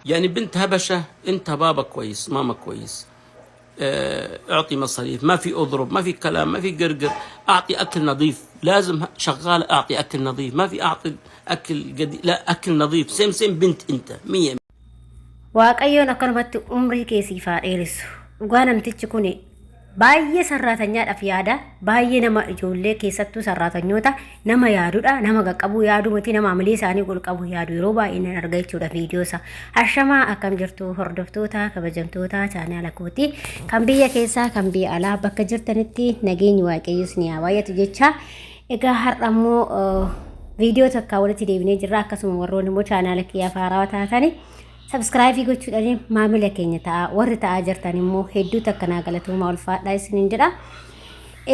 يعني بنت هبشة، انت بابا كويس، ماما كويس، اعطي مصاريف، ما في اضرب، ما في كلام، ما في قرقر، اعطي اكل نظيف، لازم شغال اعطي اكل نظيف، ما في اعطي اكل قديم، لا اكل نظيف، same same بنت انت مية. Waaqayyoon akkanumatti umrii kee siif haa dheeressu. Dhugaa namtichi kun baay'ee sarraatanyaadhaaf yaada. Baay'ee nama ijoollee keessattuu sarraatanyoota nama yaadudha. Nama qaqqabuu yaadu miti, nama amalee isaanii ol qabu yaadu yeroo baay'ee nan arga jechuudha viidiyoo isaa. Ashamaa, akkam jirtu hordoftoota kabajamtoota chaanaala kooti? Kan biyya keessaa, kan biyya alaa, bakka jirtanitti nageenyi Waaqayyo isin haa baay'atu jecha. Egaa har'a immoo viidiyoo takkaa walitti deebinee jirra. Akkasuma warroonni immoo chaanaala kiyyaaf haarawaa taatanii subscribe gochuudhaan maamila keenya ta'a. Warri ta'aa jirtan immoo hedduu takka naa galatooma, ulfaadhaa isiniin jedha.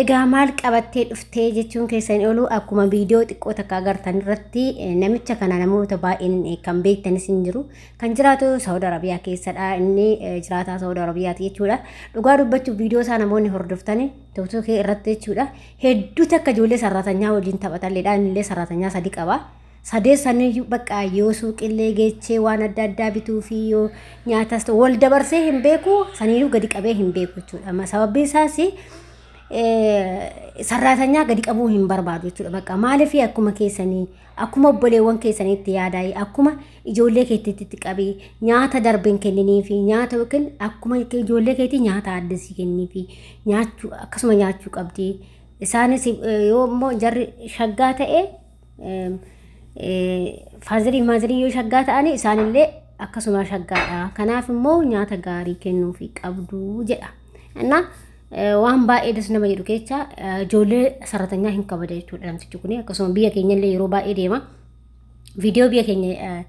Egaa maal qabattee dhuftee jechuun keessan oolu, akkuma viidiyoo xiqqoo takka agartan irratti namicha kana namoota baay'een kan beektanis hin jiru. Kan jiraatu Saawud Arabiyaa keessadha. Inni jiraataa Saawud Arabiyaati jechuudha. Dhugaa dubbachuuf viidiyoo isaa namoonni hordoftani TikTokii irratti jechuudha. Hedduu takka ijoollee saraatanyaa wajjin taphatalleedha. Innillee saraatanyaa sadi qaba. Sadee saniyyuu bakka yoo suuqillee geechee waan adda addaa bituu fi yoo nyaatas wal dabarsee hin beeku, saniyyuu gadi qabee hin beeku jechuudha. Sababni isaas sarraatanyaa gadi qabuu hin barbaadu jechuudha. Bakka maaliif akkuma keessanii, akkuma obboleewwan keessaniitti yaadaa, akkuma ijoollee keetiitti qabii, nyaata darbeen kenninii fi nyaata yookiin akkuma ijoollee keetii nyaata addasii kennii fi nyaachuu, akkasuma nyaachuu qabdi. Isaanis yoo immoo jarri shaggaa ta'e, faazirii maazirii yoo shaggaa ta'anii, isaanillee akkasuma shaggaadha. Kanaaf immoo nyaata gaarii kennuufii qabdu jedha. Innaa waan baay'ee das nama jedhu keessa ijoollee sarratanyaa hin kabaja jechuudha namtichi kun. Akkasuma biyya keenyallee yeroo baay'ee deema. Viidiyoo biyya keenya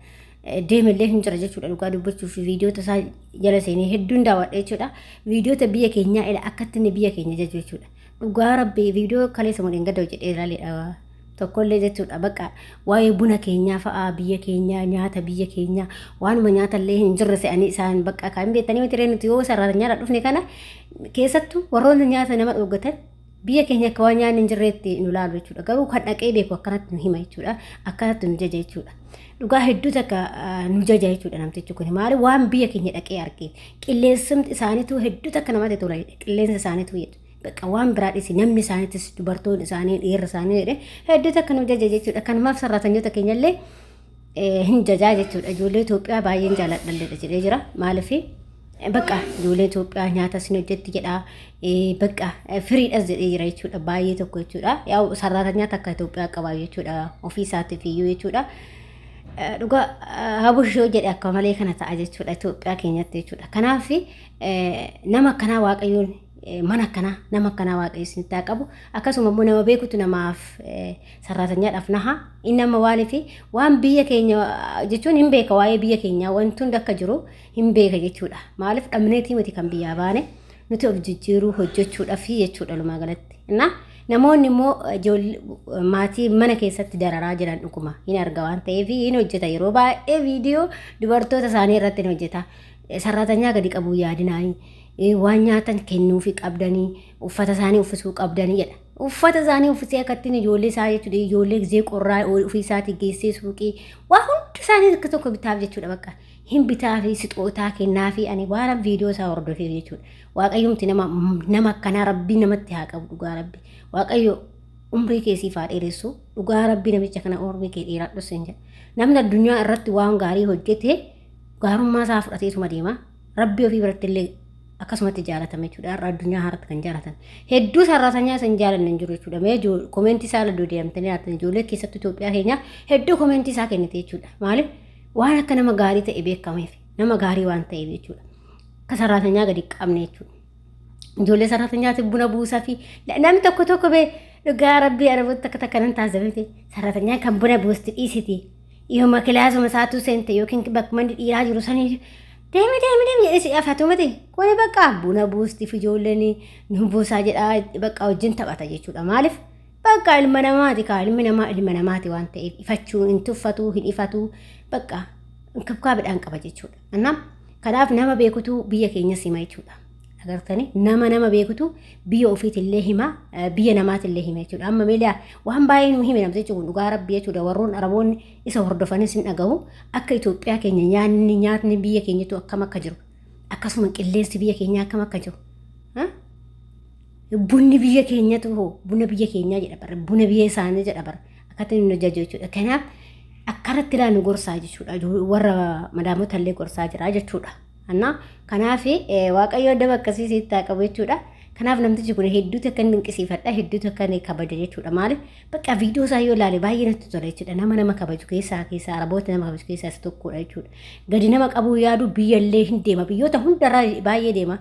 deemallee hin jira jechuudha, dhugaa dubbachuuf viidiyoota isaa jala seenee hedduun daawwadha jechuudha. Viidiyoota biyya keenyaa ila akkatti inni biyya keenya jaju jechuudha. Dhugaa rabbii viidiyoo kaleessa mudhiin gadda hojjedhee ilaaleedha. Tokkollee jechuudha, bakka waa'ee buna keenyaa fa'aa, biyya keenyaa, nyaata biyya keenyaa, waanuma nyaatallee hin jirre se'anii isaan. Bakka kan beektanii miti ree, nuti yoo sararatanyaadha dhufne kana keessattuu warroonni nyaata nama dhoggatan biyya keenya akka waan nyaanni hin jirreetti nu laalu jechuudha. Garuu kan dhaqee beeku akkanatti nu hima jechuudha, akkanatti nu jaja jechuudha. Dhugaa hedduu takka nu jaja jechuudha namtichi kun. Maali, waan biyya keenya dhaqee argee, qilleensumti isaaniitu hedduu takka namatti tola, qilleensa isaaniitu jedhu. Bakka waan biraa dhisi, namni isaaniitis, dubartoonni isaanii, dhiirri isaanii jedhe hedduu takka nu jaja jechuudha. Kanumaaf sarratanyoota keenyallee hin jajaa jechuudha. Ijoollee Itoophiyaa baay'een jaaladhalleedha jedhee jira. Maaliif, bakka ijoollee Itoophiyaa nyaata isin hojjetti jedha. Bakka firiidhas jedhee jira jechuudha. Baay'ee tokko jechuudha. Yaa sarratanyaa takka Itoophiyaa qaba jechuudha. Ofii isaatiif iyyuu jechuudha. Dhugaa habushoo jedhe akka malee kana ta'a jechuudha Itoophiyaa keenyatti jechuudha. Kanaaf nama akkanaa Waaqayyoon, mana akkanaa, nama akkanaa Waaqayyo isinitti haa qabu. Akkasuma immoo nama beekutu namaaf sarraatanyaadhaaf naha. Inni amma waaniif waan biyya keenya jechuun hin beeka, waa'ee biyya keenyaa wanti hundi akka jiru hin beeka jechuudha. Maaliif, dhabneetii miti kan biyyaa baane, nuti of jijjiiruu hojjechuudhaaf jechuudha walumaa galatti. Innaa namoonni immoo maatii mana keessatti dararaa jiran dhuguma hin arga waan ta'eef hin hojjeta. Yeroo baay'ee viidiyoo dubartoota isaanii irratti hin hojjeta. Sarraatanyaa gadi qabuu yaadinaanii, waan nyaatan kennuufi qabdanii, uffata isaanii uffisuu qabdanii jedha. Uffata isaanii uffisee akkattiin ijoollee isaa jechuudha, ijoollee gizee qorraa ofii isaatii geessee suuqii waa hundi isaanii akka tokko bitaaf jechuudha, bakka hin bitaa fi sixootaa kennaa fi ani waan viidiyoo isaa hordofeef jechuudha. Waaqayyumti nama akkanaa rabbii namatti haa qabu. Dhugaa rabbi Waaqayyo umrii kee siif haa dheeressu. Dhugaa rabbii namicha kana umrii kee dheeradhu sin jedha. Namni addunyaa irratti waan gaarii hojjete gaarummaa isaa fudhateetuma deema. Rabbii ofii biratti illee akkasumatti jaalatama jechuudha. Har'a addunyaa haaraatti kan jaalatan. Hedduu sarraatanyaa isa hin jaalanne hin jiru jechuudha. Mee commentii isaa irra deemtanii laattan, ijoollee keessattuu Itoophiyaa keenya hedduu commentii isaa kennite jechuudha. Maaliif, waan akka nama gaarii ta'e beekameef, nama gaarii waan ta'eef jechuudha. Akka sarraatanyaa gadi qabne jechuudha. Ijoollee sarraatanyaatiif buna buusaa fi namni tokko tokko bee dhugaa rabbii araboota takka takka nan taasifamte, sarraatanyaan kan buna buusti dhiisiti. Yooma kilaasuma isaatuu seente yookiin bakka manni dhiiraa jiru sanii, deemi deemi deemi jedhee si afatu miti. Kuni bakka buna buustiif ijoolleen nu buusaa jedhaa, bakka wajjin taphata jechuudha. Maaliif, bakka ilma namaati kaa, ilmi namaa ilma namaati waan ta'eef ifachuu hin tuffatu, hin ifatu, bakka inkibkaabiidhaan qaba jechuudha. Kanaaf nama beekutu biyya keenya sima jechuudha. Agartanii, nama nama beekutu biyya ofiitillee hima, biyya namaatillee hima jechuudha. Amma miidiyaa waan baay'ee nu hime namtichi kun, dhugaa rabbii jechuudha. Warroon Araboonni isa hordofanis hin dhagahu. Akka Itoophiyaa keenya nyaatni biyya keenyatu akkam akka jiru, akkasuma qilleensi biyya keenyaa akkam akka jiru. Bunni biyya keenyatu hoo, buna biyya keenyaa jedha bara, buna biyya isaanii jedha bara, akkatti nu jajju jechuudha. Kanaaf akkanatti ilaalu gorsaa jechuudha. Warra madaamota illee gorsaa jira jechuudha. Annaa kanaaf Waaqayyo daba akkasii sitti haa qabu jechuudha. Kanaaf namtichi kun hedduutu akka inni dinqisiifadha, hedduutu akka inni kabaja jechuudha. Maaliif, bakka viidiyoo isaa yoo ilaale baay'ee natti tola jechuudha. Nama nama kabaju keessaa Araboota nama kabaju keessaa isa tokkodha jechuudha. Gadi nama qabuu yaadu, biyyallee hin deema, biyyoota hundarraa baay'ee deema.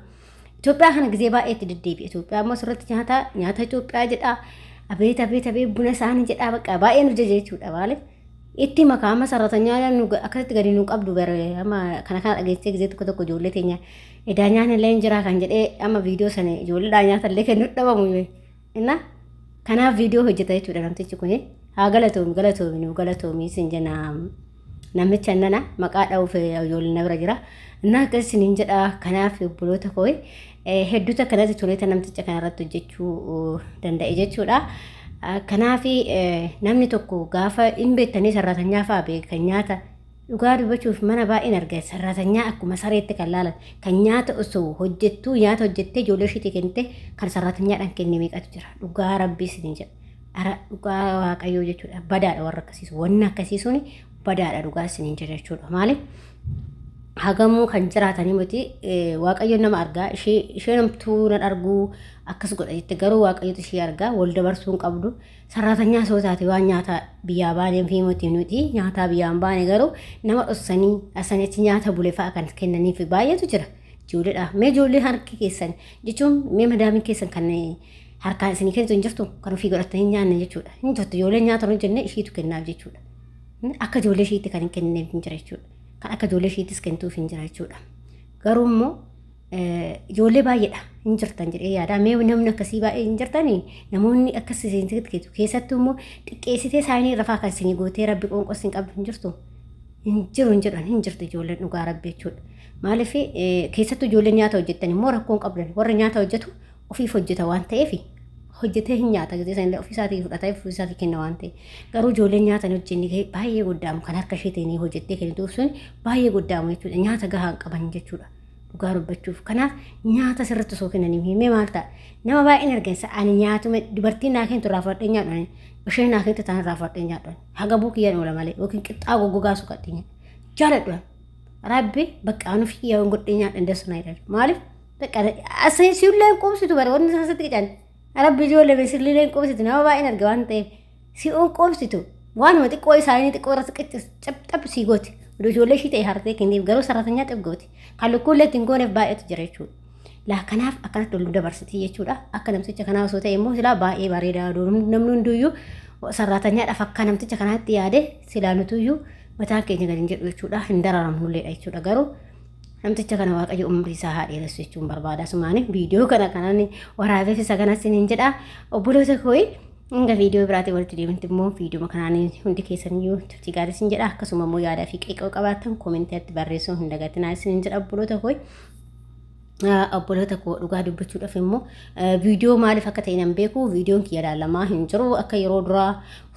Itoophiyaa kana gizee baay'ee itti deddeebi'a. Itoophiyaa immoo asirratti nyaata Itoophiyaa jedha. Abeet abeet abeet, buna isaanii jedha, bakka baay'ee nu jaja jechuudha. Maaliif itti makaa amma sarratanyaa nu akkasitti gadi nu qabdu bare. Amma kana dhageessee gizee tokko tokko ijoollee teenya edaa nyaanni illee hin jiraa kan jedhee amma viidiyoo sana ijoolleedhaa nyaata illee kennuu dhabamu. Inna kanaaf viidiyoo hojjeta jechuudha namtichi kuni. Haa galatoomi, galatoomi, nu galatoomi isin jenna. Namicha nana maqaa dha'uuf ijoolleen na bira jira. Innaa akkas isiniin jedha. Kanaaf obboloota koo, hedduutu akkanatti toleeta namticha kanarratti hojjechuu danda'e jechuudha. Kanaaf namni tokko gaafa hin beektanii sarraatanyaa fa'aa beekan, nyaata dhugaa dubbachuuf mana baay'een arga, sarraatanyaa akkuma sareetti kan laalan, kan nyaata osoo hojjettuu, nyaata hojjettee ijoollee ishiitii kennite kan sarraatanyaadhaan kenne meeqatu jira, dhugaa rabbii isiniin jedha. Ara dhugaa Waaqayyoo jechuudha, badaadha warra akkasiisu, wanni akkasii suni badaadha, dhugaa isiniin jedha jechuudha. Maaliif, hagamuu kan jiraatanii miti, Waaqayyo nama argaa. Ishee namtuu nan arguu akkas godha jette, garuu Waaqayyotu ishee argaa. Wal dabarsuu hin qabdu. Sarraatanyaa soo taate waan nyaata biyyaa baanee fi miti, nuti nyaataa biyyaan baane, garuu nama dhossanii asanii achi nyaata bule fa'a kan kennaniif baay'eetu jira. Ijoolleedha. Mee ijoollee harki keessan jechuun, mee madaamiin keessan kan harkaan isinii kennitu hin jirtu, kan ofii godhatanii nyaanne jechuudha. Hin jirtu, ijoolleen nyaata hin jenne ishiitu kennaaf jechuudha. Akka ijoollee ishiitti kan hin kennineef hin jira jechuudha. Kan akka ijoollee ishiittis kennituuf hin jira jechuudha. Garuu immoo ijoollee baay'eedha hin jirtan jedhee yaada. Mee namni akkasii baay'ee hin jirtanii, namoonni akkas isin xiqqeetu, keessattuu immoo xiqqeessitee saayinii irra fa'aa kan isinii gootee rabbi qoonqos hin qabdu hin jirtu. Hin jiru hin jedhan, hin jirtu ijoolleen, dhugaa rabbi jechuudha. Maaliif, keessattuu ijoolleen nyaata hojjettan immoo rakkoon qabdan, warra nyaata hojjetu ofiif hojjeta waan ta'eef hojjetee hin nyaata, gisee sanillee ofii isaatii fudhatee ofii isaatii kenna waan ta'eef. Garuu ijoolleen nyaata hin hojjenne baay'ee goddaamu, kan harka isheetiin hojjettee kennituuf sun baay'ee goddaamu jechuudha. Nyaata gahaa hin qaban jechuudha. Dhugaa dubbachuuf, kanaaf nyaata sirriitti osoo kennanii himee maal ta'a? Nama baay'een argansa, ani nyaatuma dubartiin naa kennitu irraa fudhadhee nyaadhu, isheen naa kennitu taan irraa fudhadhee nyaadhu, haga buukiyyan oola malee yookiin qixxaa goggogaa suqadhee jaaladhu. Rabbi bakka anu fi yoo godhee nyaadhan dassu na jedhan. Maaliif, bakka asii siillee hin quubsitu bara wanni isaan qican. Rabbi ijoollee siillee hin quubsitu, nama baay'een arga waan ta'eef si'uun quubsitu, waanuma xiqqoo isaanii xiqqoo irratti qiccis cabxab sii gooti. Oduu ijoollee ishii ta'e hartee kenniif, garuu sarratanyaa xib gooti. Kan lukkuullee ittiin gooneef baay'eetu jira jechuudha. Laa kanaaf akkanatti ol dabarsitii jechuudha. Akka namticha kanaa osoo ta'e immoo silaa baay'ee bareedaa. Namni hunduyyuu sarraatanyaadhaaf akka namticha kanaatti yaade silaa nutuyyuu mataan keenya gadi hin jedhu jechuudha. Hin dararamnulleedha jechuudha. Garuu namticha kana Waaqayyo umrii isaa haa dheeressu jechuun barbaada. Asumaani viidiyoo kana kanan waraabeef isa kanas hin jedha. Obboloota kooyi, hanga viidiyoo biraatiin walitti deemti immoo viidiyoo kanaan hundi keessaniyyuu turtii gaarii isin jedha. Akkasuma immoo yaadaa fi qeeqoo qabaattan koomentiitti barreessuu hin dagatinaa isin jedha, obboloota kooyi. Obboloota koo, dhugaa dubbachuudhaaf immoo viidiyoo maaliif akka ta'e nan beeku, viidiyoon kiyya ilaalamaa hin jiru. Akka yeroo duraa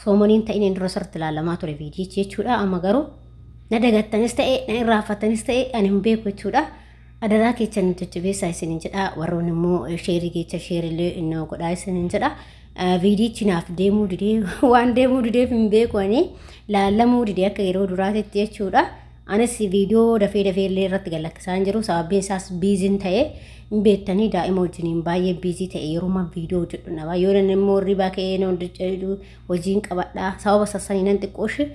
soomaniin ta'in dura sirriitti ilaalamaa ture viidiyichi jechuudha. Amma garuu na dagattanis ta'e, na irraanfattanis ta'e, ani hin beeku jechuudha. Adaraa keessan jajjabeessaa isinin jedha. Warroonni immoo sheerii keessa sheerillee inni godhaa isinin jedha. Viidiyichi naaf deemuu didee, waan deemuu dideef hin beeku, ani laallamuu didee akka yeroo duraatitti jechuudha. Anis viidiyoo dafee dafee illee irratti gad lakkisaa hin jiru. Sababiin isaas busyn ta'e, hin beektanii, daa'ima wajjiniin baay'ee busy ta'e, yeroo viidiyoo hojjedhu naba. Yoo nan immoo hirribaa ka'ee na hojiin qabadha. Sababa sassanii nan xiqqooshi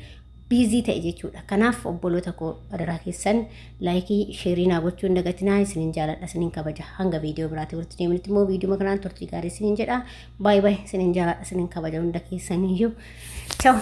busy ta'e jechuudha. Kanaaf obboloota koo, adaraa keessan like, share naa gochuu hin dagatinaa. Isinin jaaladha, isinin kabaja. Hanga viidiyoo biraatti walitti deemnutti immoo viidiyoo kanaan turtii gaarii isinin jedha. Baay'ee baay'ee isinin jaaladha, isinin kabaja hunda keessaniyyuu. Ciao.